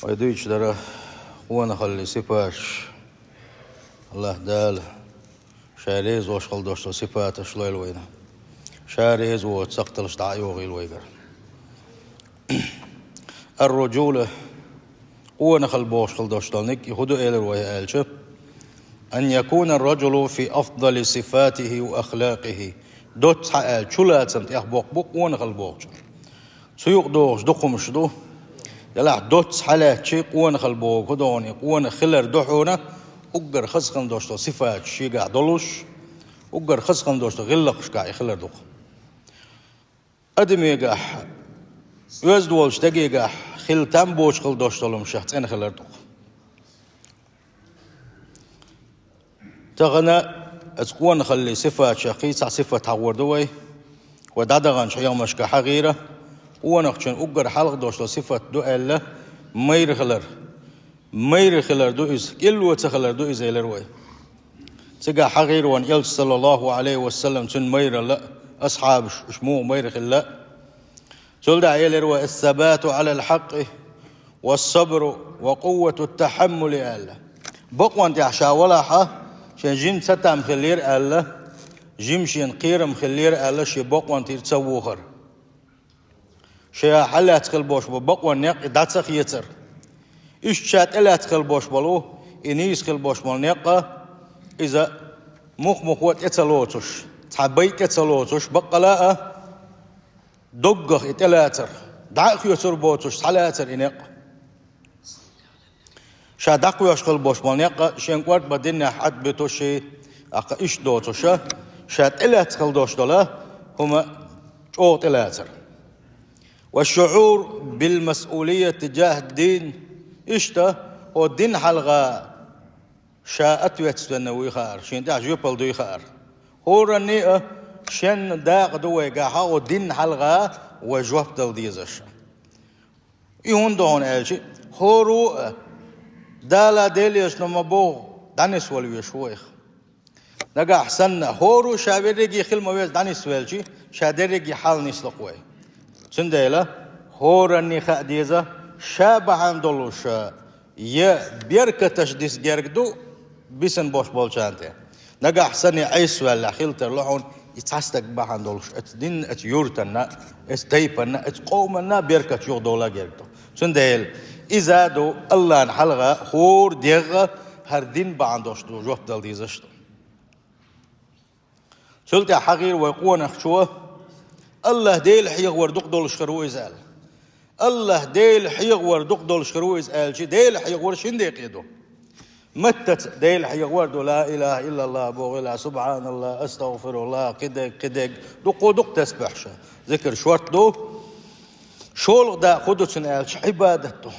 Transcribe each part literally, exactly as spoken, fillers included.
Вай дуьйцуш дара къонахаллин сифаташ. АллахӀ Дала Ша резавеш хила долуш долу сифаташ лойла вайна. Ша реза воцу сакхталш дӀа а йохийла вайгара. Ар-руджула, къонахалла бохуш хила долуш долу ниг, и хӀун ду элира вай аьлча: «Ан якуна ар-раджулу фи афдали сифатихи ва ахлакихи». Доцца хьа аьлча, чулацам тӀехь боккха бу къонахалла бохучун. Цу юкъа догӀуш дукха хӀумаш ду. Делахь доцца хьалаьцча, къонахалла боху догӀу, и къонах хилар ду хьуна, уггар хаза хила долуш долу сифаташ шегахь долуш, уггар хаза хила долуш долу гӀиллакхашкахь и хилар ду-кх. Адамегахь, оьзда волчу дагегахь хила там боцуш хила долуш долу хӀумнаш цӀена хилар ду-кх. Тахана оцу къонахаллин сифатех кхин цхьа сифат хьахор ду вай. Вай дӀадаханчу хьехамашкахь хьахийра, къонахчун уггар хьалха долуш долу сифат ду аьлла, майра хилар. Майра хилар ду иза, кӀилло ца хилар ду иза, элира вай. Цигахь хьахийра вайна Элча, саллаллаху Ӏалайхи ва саллам, цуьнан майралла, асхьабаш уьш муха майра хилла. Цул тӀаьхьа элира вай: «Ас-сабату Ӏалал хьакъи, вас-сабру ва къувватут-тахьаммули», – аьлла. Бакъонна тӀехь ша валахь, шен жима цатам хиллера аьлла, жима шена кхерам хиллера аьлла, шен бакъонна тӀера ца вухар. Ша хьалаьцна хила болуш бу бакъонан некъ, и дӀа ца хецар. Иштта ша тӀелаьцна хила болуш болу, и нийса хила болуш болу некъ, иза мух-мухо тӀе ца лоцуш, цхьа бай тӀе ца лоцуш, баккъала а, доггах и тӀелацар, дӀа а хоьцур боцуш, схьалацар и некъ. Ша дӀакхоьхьуш хила болуш болу некъ шен кӀордо бан динехь Ӏадбуьтуш, и, аккха иштта доцуш, ша тӀелаьцна хила долуш долу хӀума чӀогӀа тӀелацар. Ва шуӀур бил масъулият тижахӀ дин, иштта, о дин хьалха ша ответственный вуй хаар, шен тӀехь жоьпалла дуй хаар. ХӀоранний а шен дакъа ду вайгахь о дин хьалха вай жоп дала дезаш. И хӀунда ду хьуна аьлча, хӀоро а Дала Делан ма боху дӀанисвала веш ву вайх. Нагахь санна, хӀоро ша верриге хила ма веза дӀанисвелчи, ша дерриге хьал нисло-кх вай. Цундела хӀоранний хаа деза, ша бахьана долуш, я беркаташ диса герга ду, бисина болуш болчарна тӀе. Нагахь санна Ӏеса ваьлла хила тарло хьуна, и цхьа стаг бахьана долуш, оцу динна, оцу юртанна, оцу тайпанна, оцу къоманна беркат юхадовла герга ду. Цундела иза ду Аллана хьалха хӀора дегӀа хӀара дин бахьана долуш ду, жоп дала дезаш ду. Цул тӀаьхьа хьахийра вай къонахчо, Аллах Дела хьехавар дукха долуш хир ву иза аьлла. Аллах Дела хьехавар дукха долуш хир ву иза аьлча, Дела хьехавар шин декъе ду. Маттаца Дела хьехавар ду, ла илаха иллаллах бохийла, субханаллах, астагъфируллах, кхидерг, кхидерг, дуккха дукха тасбихьаш, зикр шортта ду. ШолгӀа дакъа хӀун ду цуьнан аьлча, Ӏибадат ду.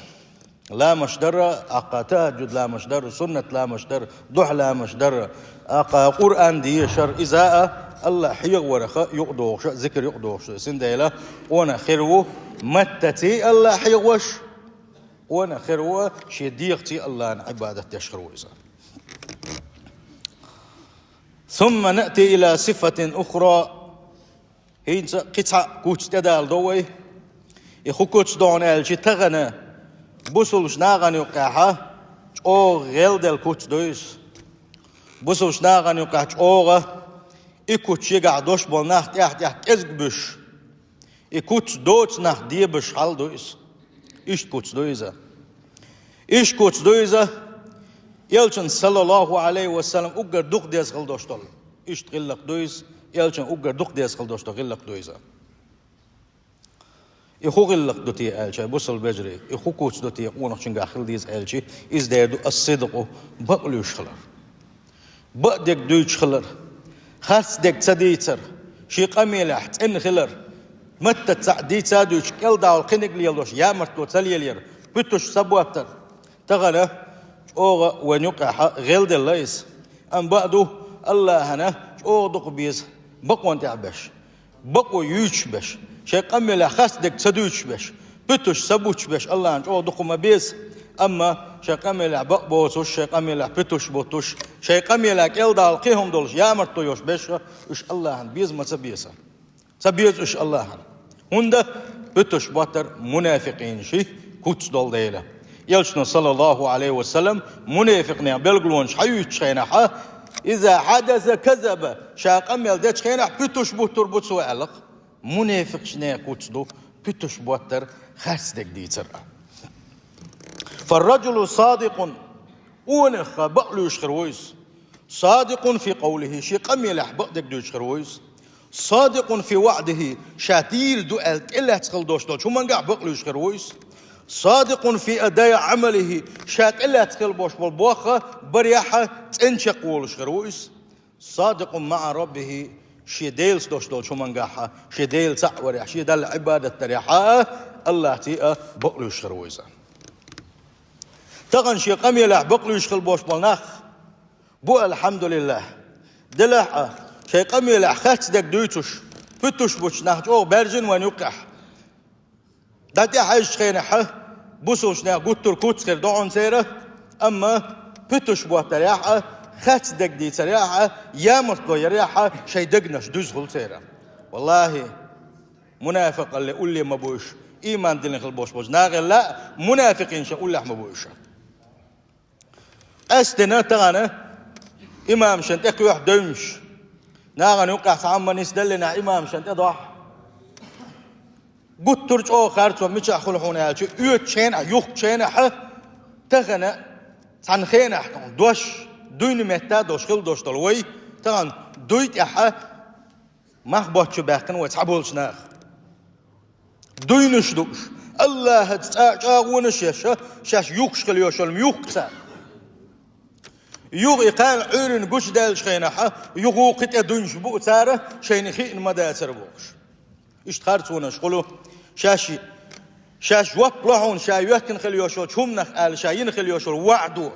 Ламаш дара, аккха тахӀаджуд ламаш дара, суннат ламаш дара, духьа ламаш дара, аккха Къуръан дешар, иза а Аллах хьехаварах юкъадогӀуш, зикр юкъадогӀуш. Цундела къонах хир ву маттаций Аллах хьехавеш, къонах хир ву шен дегӀаций Аллана Ӏибадат деш хир ву иза. Сумма наъти ила сифатин ухра. ХӀинца кхин цхьа куц тӀедалдо вай. И хӀун куц ду хьуна аьлча, тахана бусулбачу нахана юккъехь чӀогӀа гӀелделла куц ду иза. Бусулбачу нахана юккъехь чӀогӀа и куц шегахь дош болу нах тӀаьхь-тӀаьхьа кӀезиг буьсуш, и куц доцу нах дебаш хьал ду иза. Иштта куц ду иза. Иштта куц ду иза, Элчан, саллаллаху Ӏалайхи ва саллам, уггар дукха деза хила долуш долу. Иштта гӀиллакх ду иза, Элчан уггар дукха деза хила долуш долу гӀиллакх ду иза. И хӀун гӀиллакх ду те аьлча, бусалба вежарий, и хӀун куц ду те къонахчуьнгахь хила деза аьлча, иза дер ду ас-сидкъу, бакъ луьйш хилар. Бакъдерг дуьйцуш хилар, харцдерг ца дийцар, шен къамелехь цӀена хилар, маттаца цхьаъ дийца а дуьйцуш, кӀелдалла кхиниг лелош, ямартло ца лелаяр, пуьтуш ца боттар. Тахана чӀогӀа вайн юккъехь гӀелделла иза. Амма бакъ ду, Аллахьана чӀогӀа дукха беза бакъонан тӀехь беш. Бакъо юьйцуш беш, шайн къамелехь харцдерг ца дуьйцуш беш, пуьтуш ца буттуш беш Аллахьана чӀогӀа дукха ма беза, амма шайн къамелехь бакъ боцуш, шайн къамелехь пуьтуш буттуш, шайн къамелехь кӀелдалла кхин хӀума долуш ямартло йолуш беш, уьш Аллахьана беза ма ца беза. Ца беза уьш Аллахьана. ХӀунда? Пуьтуш боттар мунафикъийн ши куц долу дела. Элчано, саллаллаху Ӏалайхи ва саллам, мунафикъийн белгалонаш хьаюьйцучу хенахь, иза хьадаса казаба, ша къамел дечу хенахь пуьтуш буттур бу цо аьлла. Мунафикъийн куц ду пуьтуш боттар, харц дерг дийцар а. Фарраджулу садикъун, онах бакълуьйш хир ву иза. Садикъун фи къавлихи, шен къамелехь бакъдерг дуьйцуш хир ву иза. Садикъун фи ваӀдихи, ша дийр ду аьлла тӀелаьцна хила долуш долчу хӀумангахь бакълуьйш хир ву иза. Садикъун фи адаи Ӏамалихи, ша тӀелаьцна хила болуш болу бохха барехьа цӀена чекхволуш хир ву иза. Садикъун маӀа Раббихи, шен Делаца долуш долчу хӀумангахь, шен Дела цхьаъ варехь, шен Далла Ӏибадат дарехь а, Аллахьций а бакълуьйш хир ву иза. Тахана шен къамелехь бакълуьйш хила болуш болу нах бу, алхьамдулиллахь. Делахь а, шайн къамелехь харц дерг дуьйцуш, пуьтуш буттуш нах чӀогӀа баьржина вайн юккъехь. ДӀа тӀехьаьжчу хенахь, бусулбанех гуттар куц хир ду хьуна церан, амма пуьтуш боттарехь а, харц дерг дийцарехь а, ямартло ярехь а шайн дегнаш дуьзна хуьлу церан. Валлахьи, мунафикъалле улле ма бу уьш, ийман диллина хила болуш болчу нахалла а, мунафикъийн шайн уллехь ма бу уьш. Къаьсттина тахана имамашна тӀе кхоьхьу девнаш. Нахана юккъехь цхьа Ӏамма нисделлинехь имамашна тӀе дохьу. Гуттар чӀогӀа харцо мичахь хуьлу хьуна аьлча, оьцучу хенахь, юхкучу хенахь, тахана цхьана хенахь тхуна дош, дуйна метта а долуш хила долуш долу вай, тахана дуй тӀехь мах боцчу баьккхина вай цхьаболчу наха. Дуйнаш дууш, Аллахьаца цкъа чӀагӀонаш еш, шаьш юхкуш хила йолуш йолу юхку цара. Юха и кхана Ӏуьйранна гучудаьллачу хенахь, юха кхин тӀе дуйнаш буу цара, шайна хиъна ма дацара бохуш. Иштта харцонаш хуьлу, шаьш, шаьш жоп ло хьуна, ша йоьттина хила йолуш йолчу хӀуманах аьлла, ша йина хила йолуш йолу ваӀдо.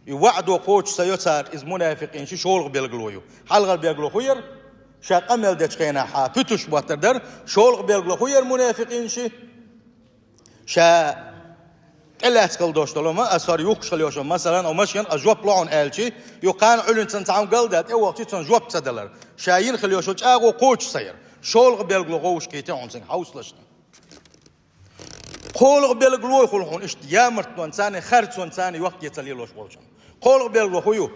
И ваӀдо кхочуш ца йо цара, иза мунафикъийн ши шолгӀа билгало ю. Хьалхара билгало хӀун яра? Ша къамел дечу хенахь пуьтуш боттар дара, шолгӀа билгало хӀун яра мунафикъийн ши? Ша тӀелаьцна хила долуш долу ма, аса хӀара юхкуш хила йолуш йолу, масалан, о машен, аса жоп ло хьуна аьлчи, юха кхана Ӏуьллина цунна цхьа хӀума галдаьлла, тӀе вахчи цунна жоп ца далар. Ша йина хила йолуш йолу чӀагӀо кхочуш ца яра. ШолгӀа билгало гӀовшахкхийтира хьуна цуьнга хьовсалашна. КхоалгӀа билгало хуьлу хьуна иштта ямартонца а, харцонца а йохке ца лелош волчунна. КхоалгӀа билгало хӀун ю?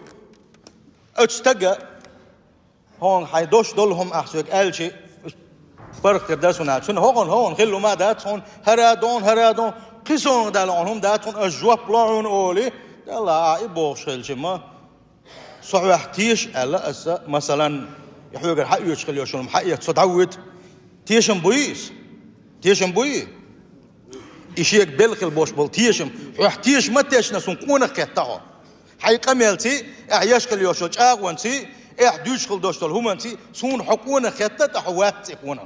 Оцу стага хьуна хьайн дош долу хӀума ахь соьга аьлчи, паргӀатдер дара суна аьлла. Цуьнан хӀокхуьнан, хӀокхуьнан хилла хӀума дац хьуна, хӀара а догӀу, хӀара а догӀу, кхин сонах даьлла хьуна хӀума дац хьуна, ас жоп ло хьуна олий, Далла а и бохуш хилчи ма, со хьоьх теша аьлла аса, масалан, и хьоьгара хьаоьцуш хила йолуш йолу хӀума хьаэца со дӀавоьду. Тешам буй иза? Тешам буй? И шега белла хила болуш болу тешам. Хьоьх теша ма тешна, суна къонах кхетта хьо. Хьайн къамелций, ахь еш хила йолуш йолу чӀагӀонций, ахь дуьйцуш хила долуш долу хӀуманций, суна хьо къонах кхетта, тӀаккха хьо вац цӀе къонах.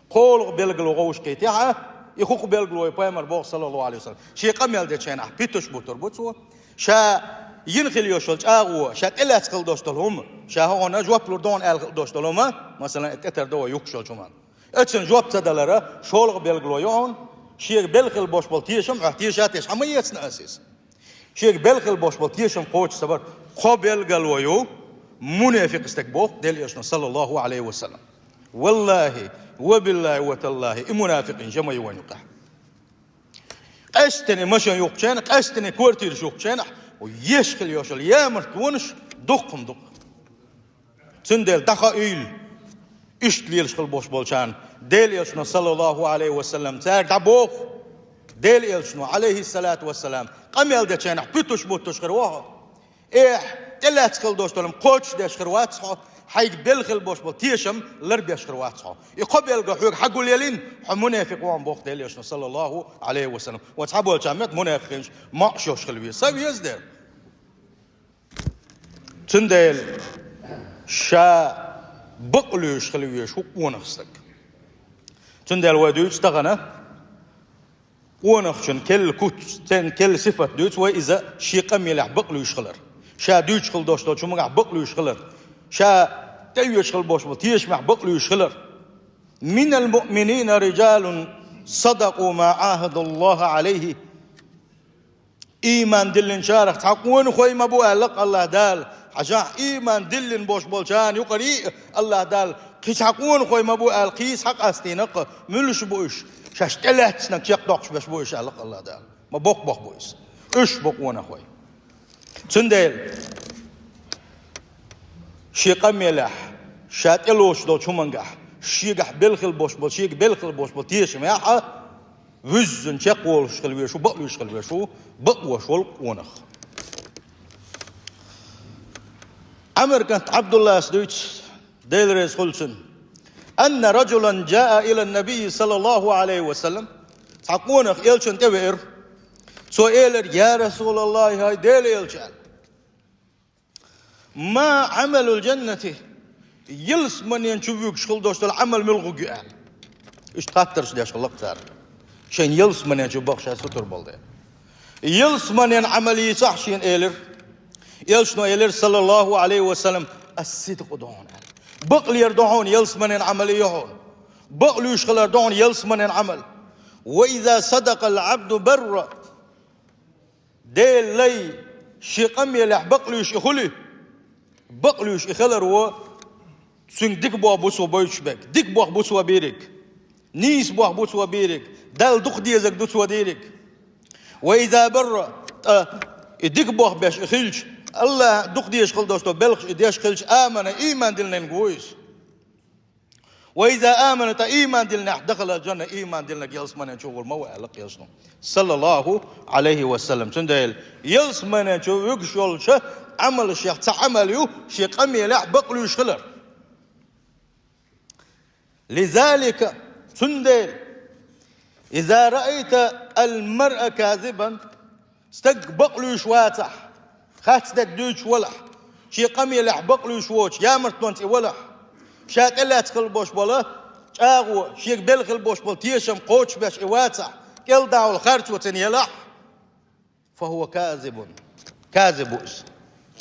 КхоалгӀа билгало гӀовшахкхийтехь, и хӀокху билгало ю, пайхамар боху, саллаллаху Ӏалайхи ва саллам. Шен къамел дечу хенахь пуьтуш буттур бу цо. Ша йина хила йолуш йолу чӀагӀо, ша тӀелаьцна хила долуш долу хӀума, ша хӀокхунна жоп лур ду хьуна аьлла хила долуш долу хӀума, масалан, тӀетар ду вай юхкуш йолчу хӀуманна. Оцунна жоп ца далара шолгӀа билгало ю хьуна, шега белла хила болуш болу тешам, хьоьх теша а тешна, хьан ма эцна аса иза. Шега белла хила болуш болу тешам кхочуш ца бар. Кхо билгало ю мунафикъ стаг боху Делан Элчано, саллаллаху Ӏалайхи ва саллам. Валлахьи, ва биллахьи, ва таллахьи, и мунафикъийн жа ма ю вайн юккъехь. Къаьсттина машен юхкучу хенахь, къаьсттина квартираш юхкучу хенахь, еш хила йолуш йолу ямартлонаш дуккха-м ду. Цундела дӀахаийла, иштта лелаш хила болуш болчарна, Делан Элчано, саллаллаху Ӏалайхи ва саллам, цаьрга дӀабоху, Делан Элчано, Ӏалайхиссалату вассалам, къамел дечу хенахь пуьтуш буттуш хир ву хьо. Эхь, тӀелаьцна хила долуш долу хӀума кхочушдеш хир вац хьо, хьайга белла хила болуш болу тешам ларбеш хир вац хьо. И кхо билгало хьоьга хьагулъеллина, хьо мунафикъ ву хьуна боху Делан Элчано, саллаллаху Ӏалайхи ва саллам. Вай цхьаболчарна метта мунафикъийн маӀаш йолуш хила веза. Ца веза дера. Цундела ша бакълуьйш хила везаш ву къонах стаг. Цундела вай дуьйцу тахана, къонахчун керла куц, цуьнан керла сифат дуьйцу вай иза шен къамелехь бакълуьйш хилар. Ша дуьйцуш хила долуш долчу хӀуманехь бакълуьйш хилар. Ша тӀеоьцуш хила болуш болу тешамехь бакълуьйш хилар. Минал муъминина риджалун садакъу ма Ӏахадуллаха Ӏалайхи. Ийман диллинчарах цхьа къонахой ма бу аьлла-кх Аллах Дала. Хьажахь, ийман диллина болуш болчарна юкъарий а Аллах Дала, кхин цхьа къонахой ма бу аьлла, кхийса хьакъастийна-кх, муьлш бу уьш? Шаьш тӀелаьцнарг чекхдоккхуш берш бу уьш аьлла-кх Аллах Дала. Ма боккха боху бу иза. Уьш бу къонахой. Цундела шен къамелехь, ша тӀелоцуш долчу хӀумангахь, шегахь белхал болуш болу, шега белхал болуш болу тешамехь а вуьззина чекхволуш хила везаш ву, бакълуьйш хила везаш ву, бакъволуш волу къонах. Ӏамр кӀант Ӏабдуллас дуьйцу, Дела реза хуьлда цунна: «Анна раджулан джаа илан набий саллаллаху алейхи ва саллям». Цхьа къонах элчан тӀе веара. Цо элира: «Я Расулаллахи, хӀай Дела элча, аьлла, ма Ӏамалул джаннати, ялсаманен чу вуьгуш хила долуш долу Ӏамал муьлха ю?» аьлла. Иштта хаттарш деш хилла-кх цара, шайна ялсаманен чу бахча сутур болу дела. Ялсаманен Ӏамал йийцахь шена элира. Элчано элира, саллаллаху алейхи ва саллям: «Ас-сидкъу ду хьуна», аьлла. Бакълера ду хьуна ялсаманен Ӏамал ю хьуна. Бакълуьйш хилар ду хьуна ялсаманен Ӏамал. «Ва иза садакъал Ӏабду барра». Делан лай шен къамелехь бакълуьйш и хуьлий, бакълуьйш и хилар ву, цуьнга дика болх бу цо бойтуш берг, дика болх бу цо бийриг, нийса болх бу цо бийриг, Далла дукха дезарг ду цо дийриг. «Ва иза барра», ткъа и дика болх беш и хилча, Аллахь дукха дезаш хила долуш долу белхаш и деш хилча, «амана», ийман диллинарг ву иза. «Ва иза амана», ткъа ийман диллинехь, «дахалал джанна», ийман диллинарг ялсаманен чу гӀур ма ву аьлла-кх элчано, саллаллаху алейхи ва саллям. Цундела ялсаманен чу вуьгуш йолчу Ӏамалшех цхьа Ӏамал ю шен къамелехь бакълуьйш хилар. «Лизалика», цундела, «иза раайтал маръа казибан», стаг бакълуьйш вацахь, харц дерг дуьйцуш валахь, шен къамелехь бакълуьйш воцуш ямартонца и валахь, ша тӀелаьцна хила болуш болу чӀагӀо, шега белла хила болуш болу тешам кхочушбеш и вацахь, кӀел дӀа волу харцо цуьнан елахь, «фахува казибун». Казиб ву иза.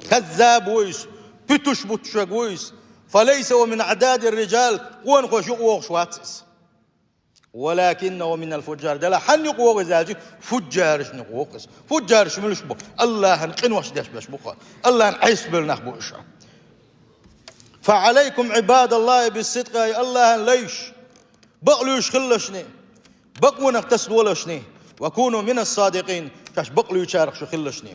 Каззаб ву иза. Пуьтуш буттуш верг ву иза. «Фалайса хува мин Ӏададир риджал», къонахойн юкъа вогӀуш вац иза. «Валакиннаху минал фуджар». Делахь хьанна юкъа вогӀу иза аьлча, фуджаршна юкъа вогӀу иза. Фуджарш муьлш бу? Аллахьан къинош деш берш бу-кх. Аллахьан Ӏеспабелла нах бу уьш. «Фа Ӏалайкум, Ӏибадаллахи, бис-сидкъи», хӀай Аллахьан лайш, бакълуьйш хилалаш шуна, бакъонах тасадолаш шуна, «ва куну минас-садикъин», шаьш бакълуьйчарах шу хилалаш шуна.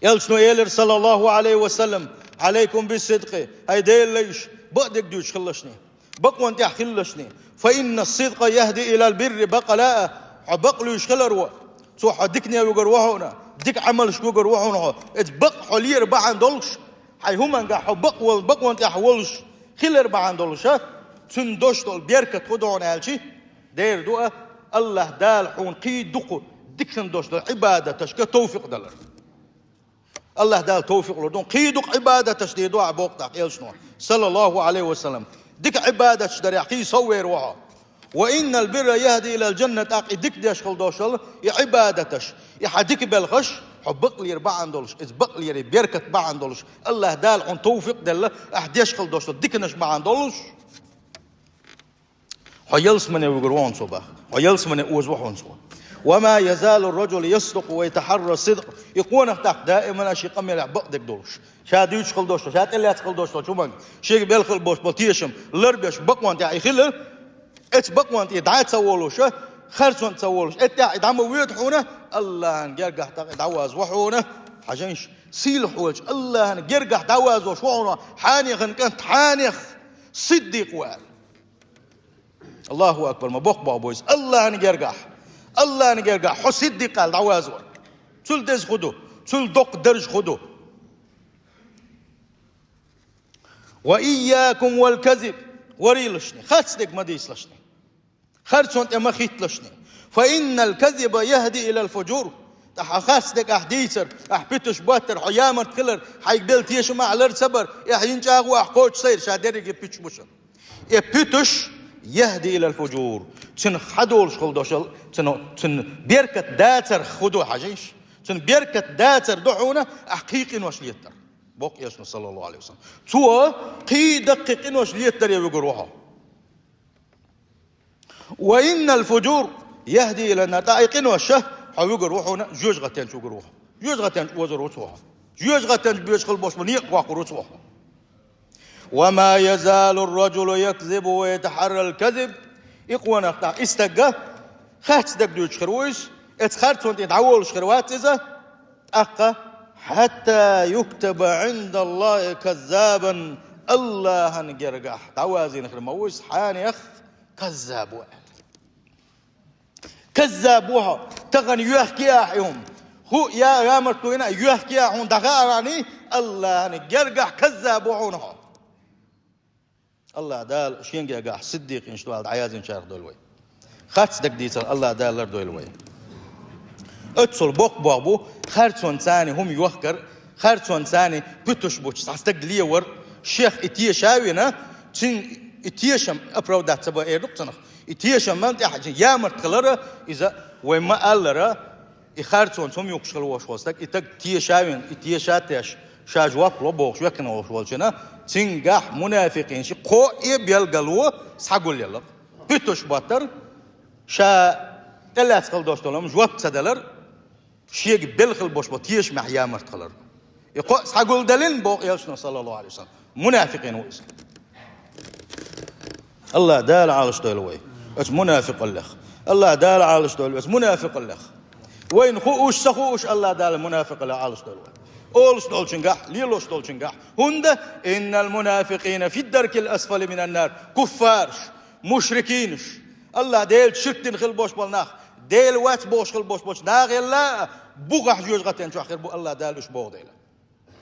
Элчано элира, саллаллаху алейхи ва саллям: «Алейкум бис-сидкъи», хӀай Делан лайш, бакъдерг дуьйцуш хилалаш шуна, бакъонан тӀехь хилалаш шуна. «Фа иннас-сидкъа яхӀди илал бирри ва лил-фажр». Хьо бакълуьйш хилар ву, цо хьо дикане вуьгур ву хьуна, дика Ӏамалшка вуьгур ву хьуна хьо. Иза бакъ хьо лера бахьана долуш, хьайн хӀумангахь хьо бакъ вол-, бакъонан тӀехь волуш хилар бахьана долуш, цуьнан долуш долу беркат хӀун ду хьуна аьлча, дера ду а, Аллахь Дала хьуна кхин дукха диканан долуш долу Ӏибадаташка товфикъ далар. Аллахь Дала товфикъ лур ду, кхин дукха Ӏибадаташ дийр ду ахь, боху тӀаккха элчано, саллаллаху алейхи ва саллям. Дика Ӏибадаташ дарехь кхин сов вер ву хьо. «Ва иннал бирра яхӀди илал джанна», тӀаккха и дика деш хила долуш долу и Ӏибадаташ, и хьан дика белхаш, хьо бакълера бахьана долуш, иза бакълера беркат бахьана долуш, Аллахь Дала хьуна товфикъ делла, ахь деш хила долуш долу диканаш бахьана долуш. Хьо ялсамане вуьгур ву хьуна цо боху. Хьо ялсамане оза ву хьуна цо. «Ва ма язалу ар-раджулу ясдукъу ва ятахьарра ас-сидкъ». И къонах тӀаккха даимана шен къамелехь бакъдерг долуш, ша дуьйцуш хила долуш, ша тӀелаьцна хила долуш долчу хӀуманга, шега белла хила болуш болу тешам ларбеш, бакъонан тӀехь и хилар, эцу бакъонан тӀе дӀа а ца волуш, харцонна а ца волуш, эттехь и дӀа ма воьду хьуна, Аллахьан гергахь тӀаккха и дӀаваза ву хьуна. Хьажийша, сийлахь волчу Аллахьан гергахь дӀавазош ву хьуна Хьанехан кӀант Хьанех, сиддикъ ву аьлла. Аллаху акбар, ма боккха боху бу иза. Аллахьан гергахь, Аллахьан гергахь хьо сиддикъ аьлла дӀавазор. Цул деза хӀун ду? Цул доккха даржа хӀун ду? «Ва ийякум вал казиб», варийлаш шуна, харц дерг ма дийцалаш шуна, харцонна тӀе ма хӀитталаш шуна. «Фа иннал казиба яхӀди илал фужур». ТӀаккха харц дерг ахь дийцар, ахь пуьташ боттар, хьо ямарт хилар, хьайга белла тешам ахь лар ца бар, и ахь йина чӀагӀо ахь кхочуш ца йира, ша дерриге пуьташ бу шуна. И пуьташ яхӀди илал фужур. Цуьнан хьадолуш хила долуш, цуьнан, цуьнан беркат дацарх хӀун ду, хьажийша? Цуьнан беркат дацар ду хьуна ахь кхин къинош летар. Боху элчано, саллаллаху алейхи ва саллям. Цо кхин даккхий къинош летадаре вуьгур ву хьо. «Ва иннал фужур яхӀди илан нар». ТӀаккха и къинош, хьо вуьгур ву хьуна, жоьжахатен чу вуьгур ву хьо. Жоьжахатен чу озур ву цо хьо. Жоьжахатен чу боьжуш хила болуш болу некъа бохкур ву цо хьо. «Ва ма язалу ар-раджулу якзибу ва ятахьарра ал-казиб». И къонах тӀаккха, и стаг харц дерг дуьйцуш хир ву иза, Эцу харцонна тӀе дӀаволуш хир вац иза, тӀаккха: «Хьатта юктаба Ӏиндаллахи каззабан», Аллахьан гергахь дӀавазийна хир ма ву иза, хьенех каззаб ву аьлла. Каззаб ву хьо, тахана йоьхкий ахь и хӀума. ХӀуъа я, ямартло йина а, йоьхкий ахь хьуна дӀахаара аьлча, Аллахьан гергахь каззаб ву хьуна хьо. Аллахь Дала Шен гергахь сиддикъинаш ду аьлла дӀаяздинчарах дойла вай. Харц дагадийцар Аллахь Дала лардойла вай. Оццул боккха бохь бу харцонца хӀума йохкар, харцонца пуьтуш бучу цхьа стаг левар, шех и теша а вина, цуьнан и тешам оправдать ца бан эр ду-кх цунах. И тешаман тӀехь ямарт хилара, иза вай ма-аллара, и харцонца хӀума юхкуш хила волуш волу стаг, и стаг теша а вина, и теша а теш, ша жоп ло бохуш векхина волуш волчунна, цуьнгахь мунафикъинаш кхоъ а билгало схьагулъелла. Пуьтуш баттара, ша тӀелаьцна хила долуш долу жоп ца далар, шега белла хила болуш болу тешамехь ямарт хилар. И кхоъ схьагулделлина боху элчано, саллаллаху Ӏалайхи ва саллам, мунафикъин ву иза. Аллахь Дала Ӏалашдойла вай оцу мунафикъаллех. Аллахь Дала Ӏалашдойла оцу мунафикъаллех. Вайна хууш, ца хууш, Аллахь Дала мунафикъаллех Ӏалашдойла вай. Олуш долчуьнгахь, лелош долчуьнгахь. ХӀунда: «Иннал мунафикъина фид даркил асфали минан нар». Куффараш, мушрикинаш, Аллахь Делаца ширк дина хила болуш болу нах, Дела вац бохуш хила болуш болчу нахелла а, бухахь жоьжахатен чохь хир бу Аллахь Дала уьш боху дела.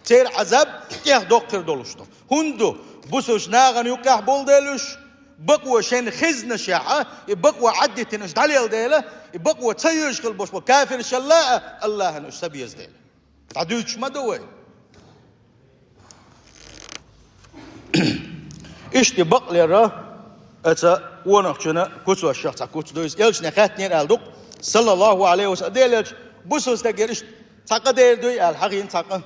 Церан Ӏазаб тӀех доккха хир долуш ду. ХӀунда ду? Бусулбачу нахана юккъехь болу дела уьш, бакъо шайн хезнашехь а, и бакъо Ӏаддитина уьш дӀалела дела, и бакъо ца йоьжуш хила болуш болу кафиршалла а Аллахьана уьш ца беза дела. ДӀадуьйцуш ма ду вай. Иштта бакълера, аца къонахчунна куцошшах цхьа куц ду иза. Элчане хаьттинера аьлла ду-кх, саллаллаху Ӏалайхи ва саллам, Делан элча, бусулба стагера иштта цхьа къа дер дуй аьлла, хьахийна цхьа къа.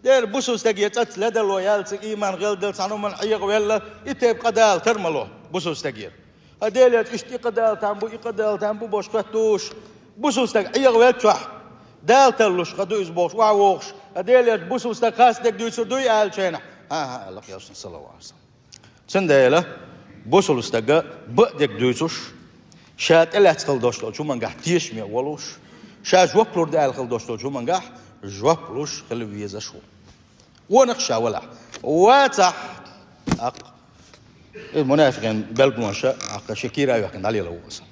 Дера бусулба стаге цӀаца ледарло яьлла, цига ийман гӀелделла, цхьана хӀуманна ӀегӀавелла, и тайпа къа далатар ма ло бусулба стагера. Ткъа Делан элча, иштта и къа далатан бу, и къа далатан бу бохуш хоьттуш, бусулба стаг ӀегӀавелла чохь, далаталуш къа ду иза бохуш, охьавогӀуш. Ткъа Делан элча, бусулба стаг харц дерг дуьйцур дуй аьлла чайна? ХӀан-хӀа, аьлла кхелшна, саллаллаху Ӏалайхи ва саллам. Цундела бусулба стага бакъдерг дуьйцуш, ша тӀелаьцна хила долуш долчу хӀумангахь тешаме волуш, ша жоп лур ду аьлла хила долуш долчу хӀумангахь жоп луш хила везаш ву. Къонах ша валахь. Вацахь, аккха. И мунафикъин белгалонаш, аккха, шен кийра а ваьккхина дӀалела ву аса.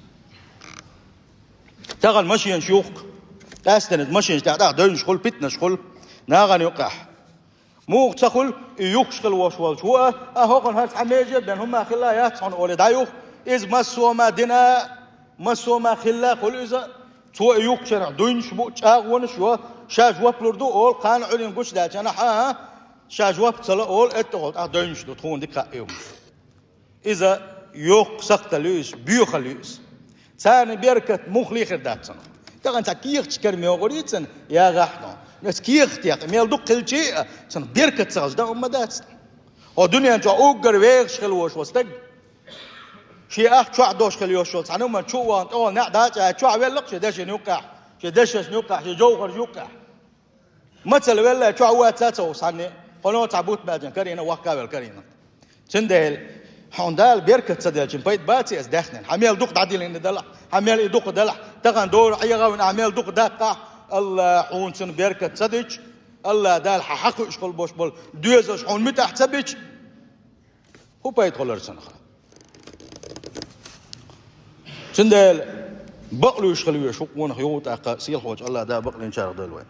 Тахана машинаш юхку. Къаьсттина машинаш тӀехь тӀаккха девнаш хуьлу, питанаш хуьлу. Нахана юккъехь. Муха ца хуьлу, и юхкуш хила волуш волчу ву а, а хӀокхуьнан хӀара цхьа меже а бен, хӀумма хилла яц хьуна олий дӀаюху. Иза массо а ма дина, массо а ма хилла хуьлу иза. Цо и юхкучарах дуйнаш бу, чӀагӀонаш йо, ша жоп лур ду олу, кхана Ӏуьллина гучудаьллачарна, хьан-хӀа, ша жоп ца ло олу, эттӀагӀолла тӀаккха девнаш ду, тхуна дика хаьа и хӀумаш. Иза йоккха сакхталла ю иза, боьхалла ю иза. Царна беркат муха лехир дац цунах. Тахана цхьа кехаташ караме йогӀур ю цунна, ягӀахь но. Аса кехат яккха, мел дукха хилчий а, цунах беркат ца хилча, дагӀа ма дац. Хьо дуьнен чохь уггар вехаш хила волуш волу стаг, шен ах чохь долуш хила йолуш волу цхьана хӀуманна чу а вахана, тӀехула неӀ дӀа а чӀагӀ, чохь велла-кх шен дешан юккъехь, шен дешашна юккъехь, шен жовхаршна юккъехь. Мацалла велла, чохь ваца а ца ву санне, хьуна цхьа бутт баьлчана карийна, вахка а велла карийна. Цундела хьуна Дала беркат ца делчун пайда баций аса даьхнина? Хьан мел дукха дӀадиллина далахь, хьан мел и дукха далахь, тахана дора ӀегӀавина ахь мел дукха даккхахь, Алла хьуна цунна беркат ца дича, Алла Дала хьан хьакхуьуш хила болуш болу доьзалш хьуна муьтӀахь ца бича, хӀун пайда хуьлура цунах? Цундела бакълуьйш хила везаш ву къонах юха тӀаккха, сийлахьволчу Алла Дала бакълинчарах дойла вай.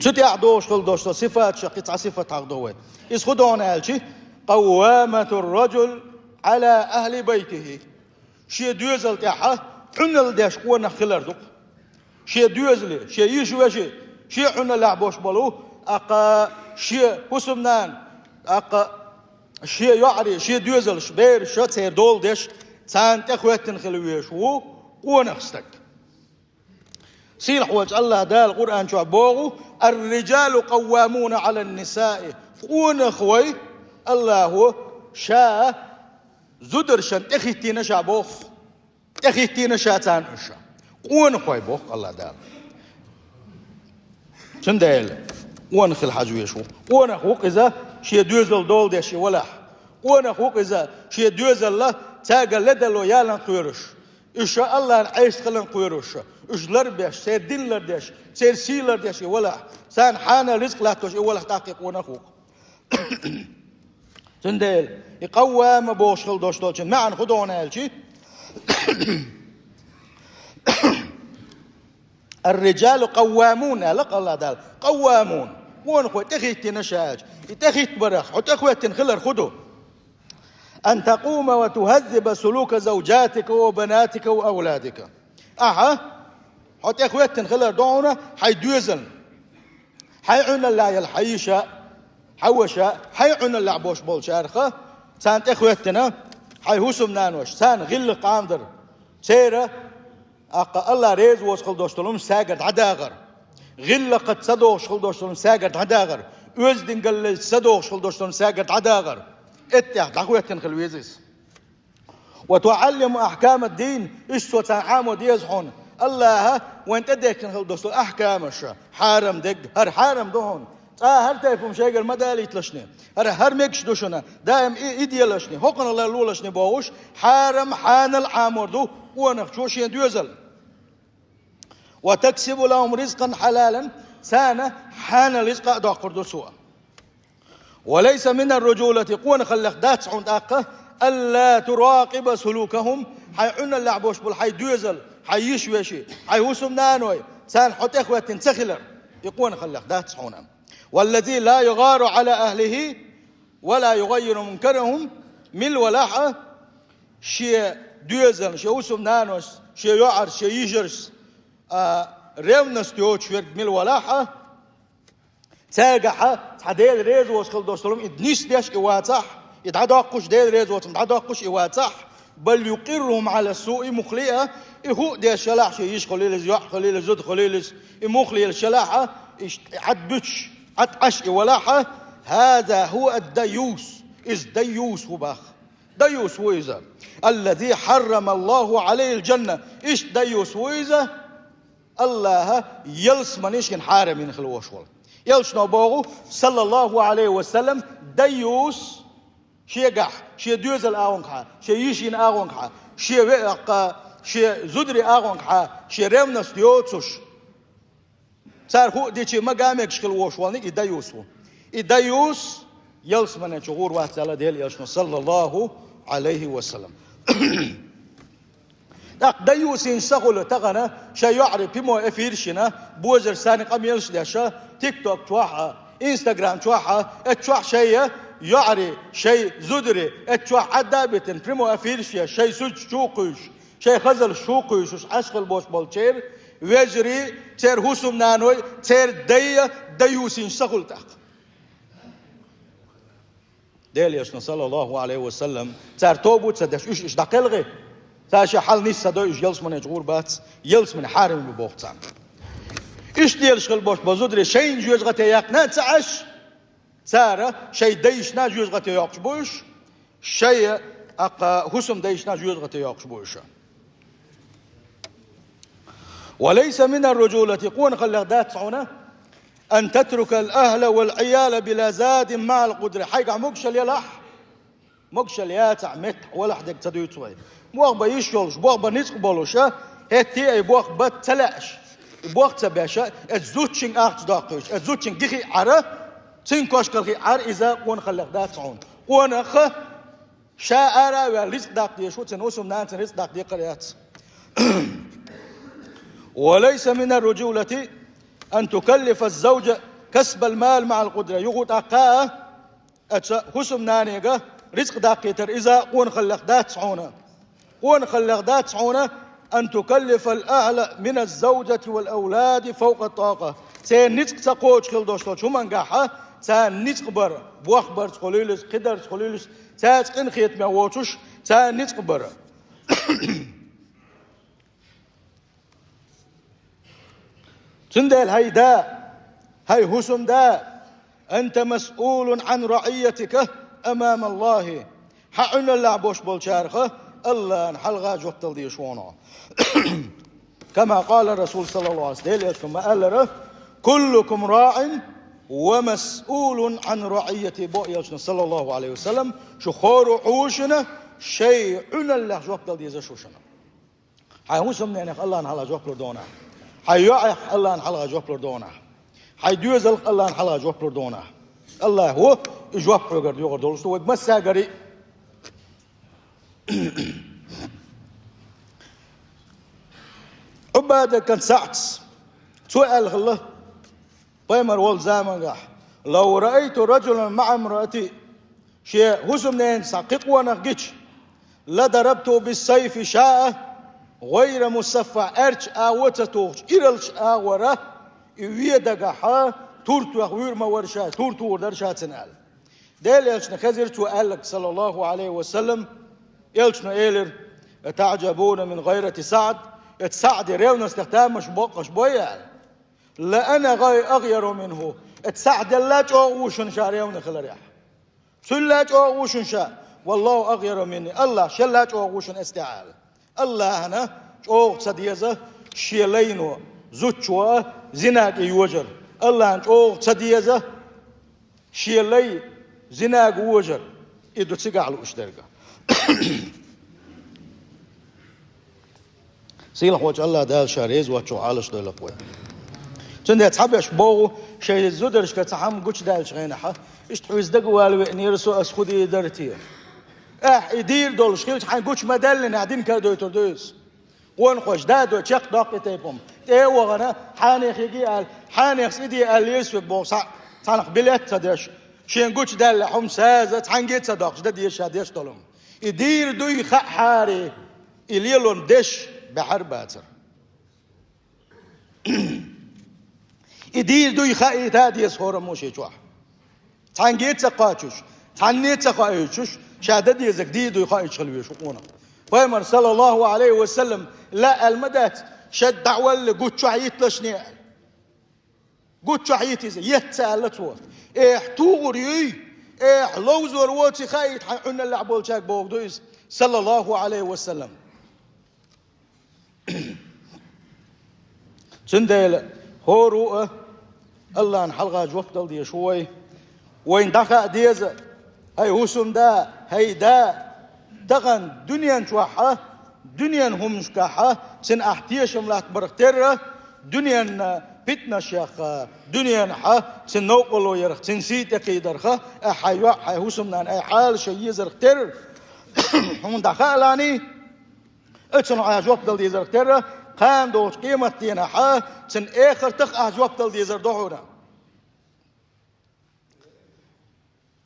Цу тӀехь догӀуш хила долуш долу сифаташах кхин цхьа сифат хьахдо вай. Иза хӀун ду аьлча, къавваматур раджул Ӏала ахли байтихи. Шен доьзал тӀехь Ӏуналла деш къонах хилар ду-кх. Шен доьзале, шен йиша-веше, шен Ӏуналлехь болуш болу, аккха шен хӀусамнана, аккха шен йоӀарий, шен доьзалш, бераш, церан дола деш, царна тӀехӀоьттина хила везаш ву къонах стаг. Сийлахьволчу Аллах Дала Къуръан чохь боху: «Ар-риджалу къаввамуна Ӏалан-нисаи». Къонах вай, Аллахо ша зударшан тӀехӀиттийна ша боху. ТӀехӀиттийна ша царна уьш. Къонах вай боху Аллах Дала. Цундела къонах хила хьажа везаш ву. Къонах ву-кх иза шен доьзал дола деш и валахь. Къонах ву-кх иза шен доьзалла цаьрга ледарло ялан кхоьруш. Уьш Аллахьна Ӏеса хилан кхоьруш. Уьш ларбеш, церан дин лардеш, церан сий лардеш и валахь, царна хьанал рицкъ латтош и валахь тӀаккха къонах ву-кх. Цундела и къаввама бохуш хила долуш долчун маьӀна хӀун ду хьуна аьлчи, «الرجال قوامون», аьлла-кх АллахӀ Дала. Къаввамун. Къонахой тӀехӀиттина ша аьлча. И тӀехӀиттабарах, хьо тӀехӀоьттина хилар хӀун ду? «أن تقوم وتهذب سلوك زوجاتك وبناتك وأولادك». Ахьа, хьо тӀехӀоьттина хилар ду хьуна хьайн доьзална. Хьайн Ӏуьналлехь йолу хьайн йиша, хьайн ваша, хьайн Ӏуьналлехь болуш болчарах, царна тӀехӀоьттина, хьайн хӀусамнанош, царна гӀиллакх Ӏамадар. Церан, тӀаккха АллахӀ реза воцу хила долуш долу хӀума цаьргара дӀадахар. ГӀиллакхца ца догӀуш хила долуш долу хӀума цаьргара дӀадахар. Оьздангаллица ца догӀуш хила долуш долу хӀума цаьргара дӀадахар. ТӀеттех дӀахӀоьттина хила веза иза. «وتعلم أحكام الدين», иштта цо царна Ӏамо деза хьуна. АллахӀа вайна тӀедехкина хила долуш долу ахькамаш, хьарам дерг, хӀара хьарам ду хьуна. Цкъа хӀара тайпа хӀума шайгара ма далийталашни. ХӀара, хӀара мегаш ду шуна, даим и, и делашни, хӀокхунах лар лолашни бохуш, хьарам хьанал Ӏамор ду къонахчо шен доьзал. «وتكسب لهم رزقا حلالا», царна хьанал рицкъа а доккхур ду цо. «وليس من الرجولة», къонахаллех дац хьуна тӀаккха, «ألا تراقب سلوكهم», хьайн Ӏуьналлехь болуш болу хьайн доьзал, хьайн йиша-веший, хьайн хӀусамнаной, царна хьо тӀехӀоьттина ца хилар, и къонахаллех дац хьуна. «والذي لا يغار على أهله ولا يغير منكرهم», мила валахь а, шен доьзална, шен хӀусамнаношца, шен йоӀарца, шен йижаршца, а, ревность йоцуш верг мила валахь а, цаьргахь цхьа Дела реза воцу хила долуш долу хӀума и нисдеш и вацахь, и дӀадоккхуш, Дела реза воцу хӀума дӀадоккхуш и вацахь, «بل يقرهم على السوء», муххале а, и хӀуъа деш елахь, шен йиша хуьлийла иза, йоӀ хуьлийла иза, зуда хуьлийла иза, и муххале елахь а, иштта Ӏад буьтуш, Ӏад Ӏаш и валахь а, «هذا هو الديوث», иза дайюс ву боху. Дайюс ву иза. «الذي حرم الله عليه الجنة». Иштта дайюс ву иза, АллахӀа ялсамани шена хьарам йина хила волуш волу. Элчано боху, саллаллаху Ӏалайхи ва саллам, дайюс шегахь, шен доьзалан агӀонгахьа, шен йишин агӀонгахьа, шен ве-, а, шен зударин агӀонгахьа, шен ревность йоцуш, цара хӀуъа дичи ма гамегаш хила волуш волниг и дайюс ву. И дайюс ялсамане чу гӀур вац аьлла Делан Элчано, саллаллаху Ӏалайхи ва саллам. ТӀаккха дайюсийн са хуьлу тахана шайн йоӀарий прямой эфирш йина, божарш санна къамелаш деш, тикток чохь а, инстаграм чохь а, эцу чохь шайн йоӀарий, шайн зударий, эцу чохь Ӏадда а битина, прямой эфирш еш, шайн суьрташ чу а кхуьйсуш, шайн хазаллаш чу а кхуьйсуш, Ӏаш хила болуш болчеран вежарий, церан хӀусамнаной, церан дай а дайюсийн са хуьлу тӀаккха. Делан Элчано, саллаллаху Ӏалайхи ва саллам, цара тоба а ца деш, уьш, уьш дӀакхелхи, цара шайн хьал нийса ца дой, уьш ялсамане чу гӀур бац, ялсамане хьарам ю боху царна. Иштта лелаш хила болуш болу зударий шайна жоьжахате яьккхина а ца Ӏаш, цара шайн дайшна жоьжахате йоккхуш бу уьш, шайн, а, хӀусамдайшна жоьжахате йоккхуш бу уьш. «وليس من الرجولة», къонахаллех дац хьуна, «أن تترك الأهل والعيال بلا زاد مع القدرة». Хьайгахь могушалла елахь, могушалла яцахь, меттахь валахь дерг ца дуьйцу вай. Бохба йиш йолуш, бохба ницкъ болуш, хӀетте а и бохба ца лаьаш, и бох ца беш, эцу зудчуьнга ахча доккхуьйтуш, эцу зудчуьнга гихи Ӏара, цуьнан кошкалхи Ӏара иза къонахаллех дац хьуна. Къонах ша ара а ваьлла рицкъ даккха дезаш ву, цуьнан хӀусамнана цуьнан рицкъ даккха декхар яц. «وليس من الرجولة أن تكلف الزوج كسب المال مع القدرة». Юха тӀаккха а, аца хӀусамнанега рицкъ даккхийтар иза къонахаллех дац хьуна. Къонахаллех дац хьуна, «أن تكلف الأهل من الزوجة والأولاد فوق الطاقة». Церан ницкъ ца кхочуш хила долуш долчу хӀумангахьа царна ницкъ бар, бохбарца хуьлийла иза, кхидарца хуьлийла иза, цаьрца къинхетаме воцуш, царна ницкъ бар. Цундела хьайн да, хьайн хӀусамда, «أنت مسؤول عن رعيتك أمام الله». Хьан Ӏуьналлехь болуш болчарах АллахӀан хьалха жоп дала дезаш ву хьо. «كما قال الرسول صلى الله عليه وسلم», Делан Элчано ма-аллара: «كلكم راع ومسؤول عن رعيته», боху Элчано, саллаллаху Ӏалайхи ва саллам, шу хӀора а ву шуна, шайн Ӏуьналлех жоп дала дезаш ву шуна. Хьайн хӀусамненах Аллахьан хьалха жоп лур ду хьуна. Хьайн йоӀех Аллахьан хьалха жоп лур ду хьуна. Хьайн доьзалх Аллахьан хьалха жоп лур ду хьуна. Аллахьо и жоп хьоьгара доьхур долуш ду, вай массаьргара. Ӏубада кан СаӀд, цо аьлла хилла, пайхамар волчу замангахь: «Лав раайту раджулан маӀа имраати», шен хӀусамненца цхьа кхин къонах гича, «ла дарабту биссайфи шаъа гӀайра мусаффа», аьрчу агӀо ца тухучу ираллачу агӀора и вен дагахь тур тоьхна вуьйр ма вара ша, тур тухур дара ша цунна аьлла. Делан элчане хезира цо аьлларг, саллаллаху Ӏалайхи ва саллам, элчано элира: «ТаӀжабуна мин гӀайрати СаӀд», эцу СаӀдан ревностех тамаш боккхуш бой аьлла. «Ла ана гӀай-, агӀйару минху», эцу СаӀдал а чӀогӀа ву шуна ша ревна хиларехь. Цул а чӀогӀа ву шуна ша, «валлаху агӀйару минни», Аллахь шел а чӀогӀа ву шуна эцу тӀехь аьлла. Аллахьана чӀогӀа ца деза шен лайно, зудчо а зинага йожар. Аллахьана чӀогӀа ца деза шен лай зинага вожар. И ду цигахь лууш дерг. Сийлахьволчу Аллахь Дала Ша реза воцчух Ӏалашдойла вай. Цундела цхьаберш боху, шайн зударшка цхьа хӀума гучудаьллачу хенахь, иштта хьуьца дагавала веанера со, ас хӀун дийр дара те? Ахь и дийр долуш хилча, хьайн гучу ма даьллинехь, дина кара дойтур ду иза. Къонахоша, дадо чекхдоккху и тайпа хӀума. ТӀе а вахана, хьенех и де аьлла, хьенех и де аьлла, лелаш ву боху, цхьа-, цхьанах билет а ца деш, шен гучудаьлла хӀума саза, цхьаьнгге а ца доккхуш, дан деза ша деш долу хӀума. И дийр дуй хаахьара, и лелорна деш баьхьар бацара. И дийр дуй хаийта а деза хӀораммо шен чохь. Цхьаьнгге а ца кхочуш, цхьанне а ца хоуьйтуш, ша дан дезарг дийр дуй хоуьйтуш хила веза ву къонах. Пайхамар, саллаллаху Ӏалайхи ва саллам, ла аьлла ма дац, шад дӀавалла гуччохь йитталашне аьлла. Гуччохь йитта иза, етта ца аьлла цо. Эхь, тухур юй, эхь, ловзор воций хаийта хьайн Ӏуьналлехь болчаьрга боху ду иза, саллаллаху Ӏалайхи ва саллам. Цундела хӀора а Аллахьан хьалха жоп дала дезаш ву вай. Вайна дӀахаа деза, хӀай хӀусамда, хӀай да, тахана дуьнен чохь а, дуьненан хӀуманашкахь а цуьнан ахь тешам латтабарх терра, дуьненан питанаш яккха, дуьненахь а цуьнан новкъарло ярх, цуьнан сий тӀекхийдарх, ахь хьайн йоӀ, хьайн хӀусамнана, ахь хьала шайн езарх терра, хьуна дӀахаалахь, оцунах ахь жоп дала дезарх терра, кхана долчу къематдийнахь а, цуьнан эхартах ахь жоп дала дезар ду хьуна.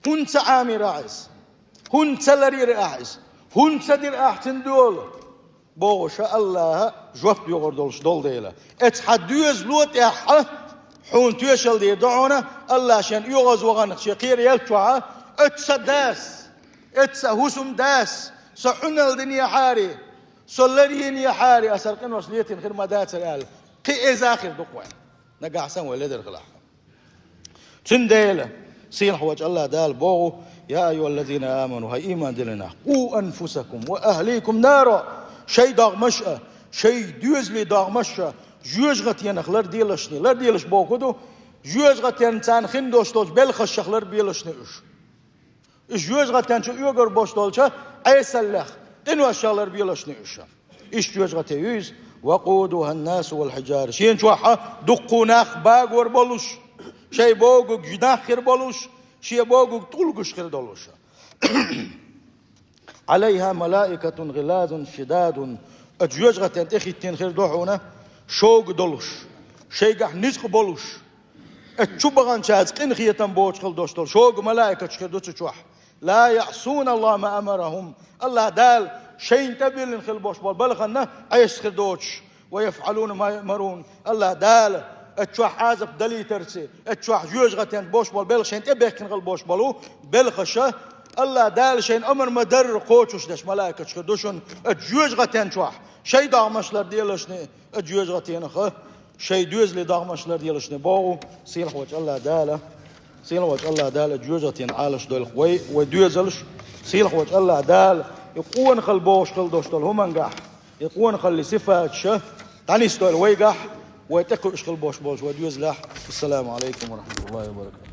ХӀунда ца Ӏамийра ахь иза? ХӀунда ца ларйира ахь иза? ХӀунда ца дира ахь цуьнан дола? Бохуш, Аллахьа жоп доьхур долуш долу дела. Эцу хьан доьзало тӀехь а хьуна тоьшалла дийр ду хьуна, Аллахь шен оьгӀаз ваханах шен кхера еллачохь а, оцу сан дас, оцу сан хӀусамдас, со Ӏуьналла динехьара, со ларйинехьара, аса хӀара къинош летийна хир ма дацара аьлла, кхин эза хир ду-кх вайн, нагахь санна вай ледара хилахь. Цундела Сийлахьволчу Аллахь Дала боху: «Я айюхаллазина аману», хӀай ийман диллина нах, «къу анфусакум ва ахликум нара», шайн догӀмаш а, шайн доьзалийн догӀмаш а жоьжахатенах ларделашне. Ларделаш боху ду, жоьжахатенна царна хин долуш долчу белхашах ларбелашне уьш. Уьш жоьжахатен чу оьгур болуш долчу Ӏесаллех, къиношах ларбелашне уьш. Иштта жоьжахате ю иза: «Вакъудуханнасу валхьиджара». Шена чохь а дуккха нах багор болуш, шайн богург нах хир болуш, шен богург тӀулгаш хир долуш. «Ӏалайха малаикатун гъилазун шидадун». Оцу жоьжахатен тӀе хӀиттийна хир ду хьуна шога долуш, шайгахь ницкъ болуш, оцу чу баханчаьрца къинхетам боцуш хила долуш долу шога малаикаташ хир ду цу чохь. «Ла яӀсуна Аллаха ма амарахум». Аллахь Дала шайна тӀебиллина хила болуш болу балханна Ӏеса хир доцуш. «Ва яфӀалуна ма юъмарун». Аллахь Дала оцу чохь Ӏазап далийтарца, оцу чохь жоьжахатен болуш болу белхаш шайна тӀебехкина хила болуш болу белхаша, Аллахь Дала шайна амар ма-дарра кхочуш деш малаикаташ хир ду шуна оцу жоьжахатен чохь. Шайн догӀмаш ларделашне оцу жоьжахатенах, шайн доьзалийн догӀмаш ларделашне боху Сийлахьволчу Аллахь Дала. Сийлахьволчу Аллахь Дала оцу жоьжахатенах Ӏалашдойла вай, вай доьзалш. Сийлахьволчу Аллахь Дала и къонахалла бохуш хила долуш долу хӀумангахь, и къонахаллин сифаташ дӀанисдойла вайгахь, вай тӀекхуьуш хила болуш болчу вай доьзалехь. Ассаламу Ӏалайкум ва рахьматуллахӀи ва баракатухӀ.